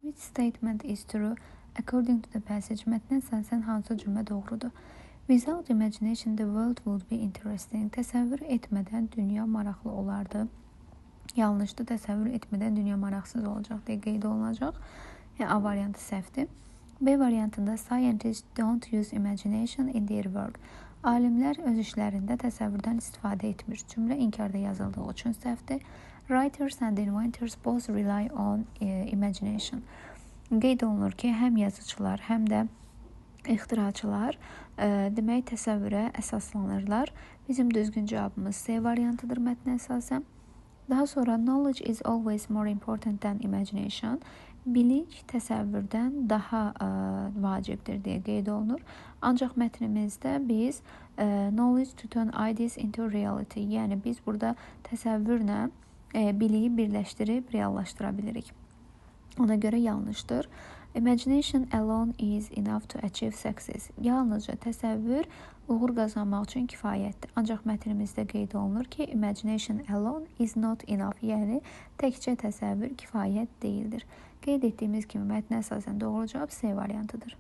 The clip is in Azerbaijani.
Which statement is true according to the passage? Mətnə əsasən hansı cümlə doğrudur? Without imagination, the world would be interesting. Təsəvvür etmədən dünya maraqlı olardı. Yanlışdır. Təsəvvür etmədən dünya maraqsız olacaq deyə qeyd olunacaq. Yəni A variantı səhvdir. B variantında scientists don't use imagination in their work. Alimlər öz işlərində təsəvvürdən istifadə etmir. Cümlə inkarda yazıldığı üçün səhvdir. Writers and inventors both rely on imagination. Qeyd olunur ki, həm yazıçılar, həm də ixtiraçılar demək təsəvvürə əsaslanırlar. Bizim düzgün cavabımız C variantıdır mətnə əsasən. Daha sonra knowledge is always more important than imagination. Bilik təsəvvürdən daha vacibdir deyə qeyd olunur. Ancaq mətnimizdə biz knowledge to turn ideas into reality, yəni biz burada təsəvvürlə biliyi birləşdirib reallaşdıra bilirik. Ona görə yanlışdır. Imagination alone is enough to achieve success. Yalnızca təsəvvür uğur qazanmaq üçün kifayətdir. Ancaq mətnimizdə qeyd olunur ki, imagination alone is not enough, yəni təkcə təsəvvür kifayət deyildir. Qeyd etdiyimiz kimi mətnə əsasən doğru cavab C variantıdır.